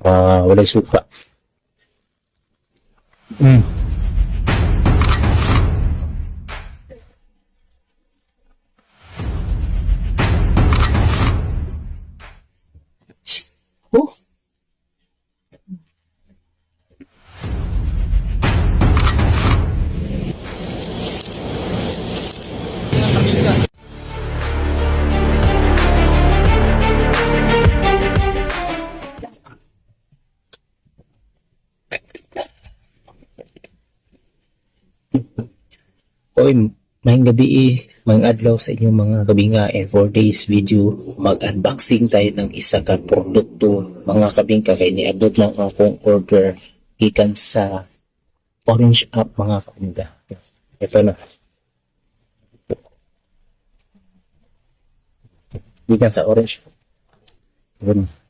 Ah, walay suka. Oh. Oy, maayong gabi eh, maayong adlaw sa inyong mga kabinga, and for this video, mag-unboxing tayo ng isa ka produkto, mga kabingka, kay niabot lang akong order gikan sa Orange App, mga kabingka. Ito na. Gikan sa Orange. Ganun.